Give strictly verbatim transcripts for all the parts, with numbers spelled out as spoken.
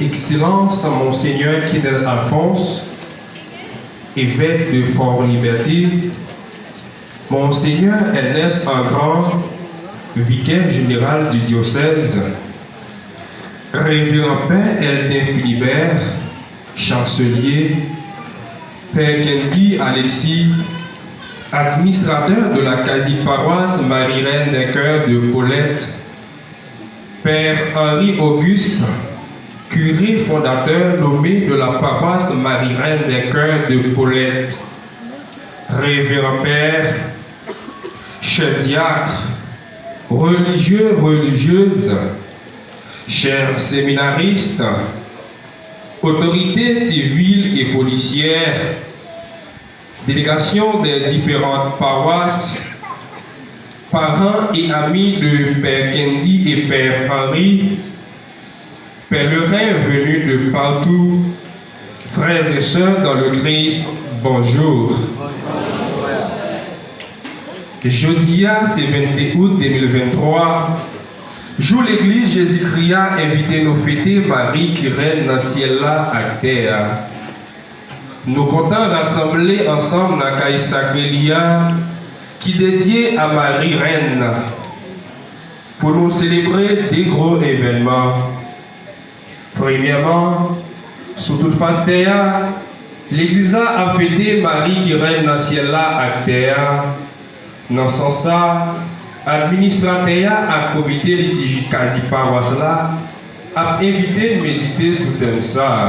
Excellence Monseigneur Kinel Alphonse, évêque de Fort-Liberté, Monseigneur Ernest Engrand, vicaire général du diocèse, Révérend Père Elden Philibert, chancelier, Père Kendy Alexis, administrateur de la quasi-paroisse Marie-Reine des Cœurs de Paulette, Père Henri Auguste, curé fondateur nommé de la paroisse Marie-Reine des Cœurs de Paulette, Révérend Père, chers diacres, religieux, religieuses, chers séminaristes, autorités civiles et policières, délégation des différentes paroisses, parents et amis de Père Kendy et Père Henri, pèlerins venus de partout, frères et sœurs dans le Christ, bonjour. Jodi a, se vennde out de mil venntwa, jou Legliz Jezikri a envite nou fete Mari ki rèn nan syèl la ak tè a. Nou kontan rasanble ansanm nan kay sakre li a, ki dedye a Mari Rèn nan, pou nou selebre de gwo evènman. Premyèman, sou tout fas tè a, Legliz la ap fete Mari ki rèn nan syèl la ak tè a. Nan sans sa, administratè a ak komite litijik kazi pawas la ap envite n medite sou tèm sa a.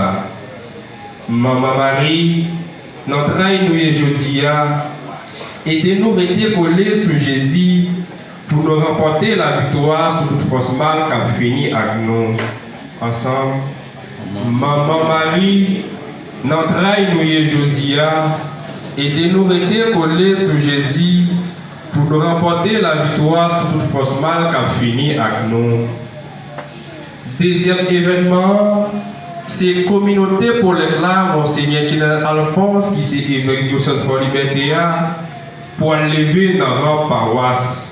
Manman Mari, nan tray nou ye jodi a, ede nou rete kole sou Jezi pou nou ranpòte laviktwa sou tout fòs mal k ap fini ak nou. Ansanm, Manman Mari, nan tray nou ye jodi a, ede nou rete kole sou Jezi pou nou ranpòte laviktwa sou tout fòs mal k ap fini ak nou. Dezyèm evènman an, se kominote Polèt la, Monsenyè Kinèl Alphonse, ki se evèk dyosèz Fò Libète a, pral leve nan ran pawas,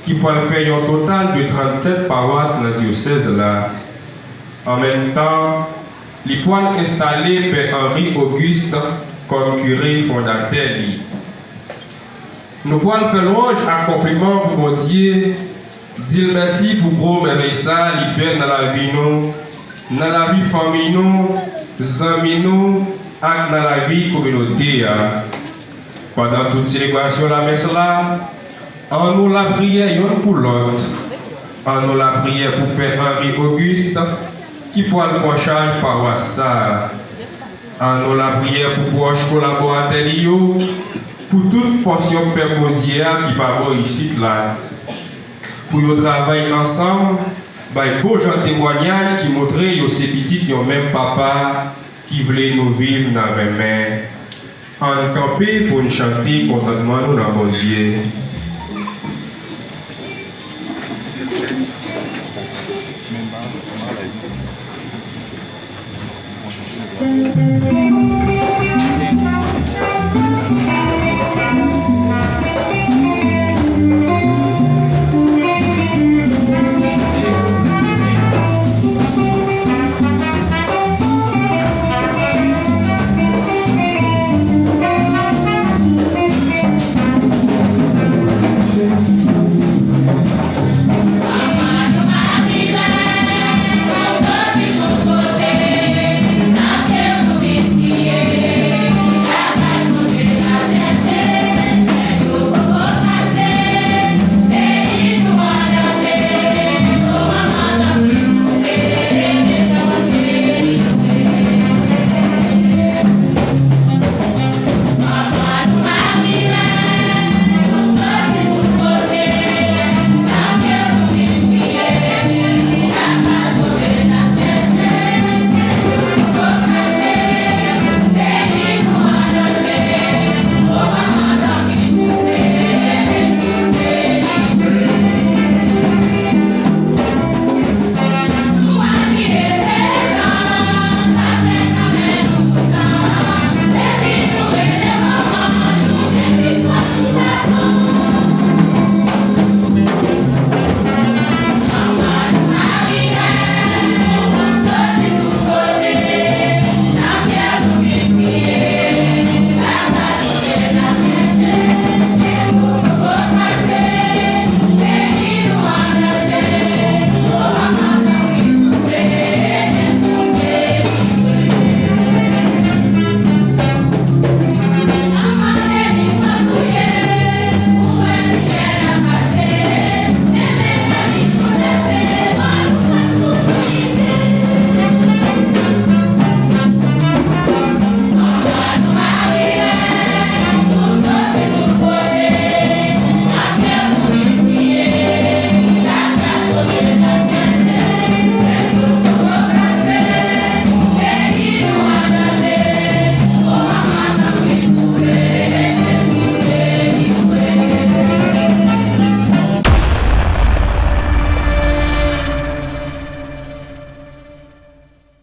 ki pral fè yon total de trannsèt pawas nan dyosèz la. An menm tan, li pral enstale Pè Henri Auguste kòm kire fondatè li. Nou pral fè lwanj ak konpliman pou Bondye, di l mèsi pou gwo mèvèy sa li fè nan lavi nou, nan lavi fanmi nou, zanmi nou, ak nan lavi kominote a. Pandan tout selebrasyon lamès la, an nou lapriyè yonn pou lòt. An nou lapriyè pou Pè Henri Auguste, ki pral pran chaj pawas sa a. An nou lapriyè pou pwòch kolaboratè li yo, pou tout pòsyon pèp Bondye a ki pa bò isit la. Pou yo travay ansanm, bay bon jan temwayaj ki montre yo se pitit yon menm Papa ki vle nou viv nan renmen. Ann kanpe pou n chante kontantman nou nan Bondye.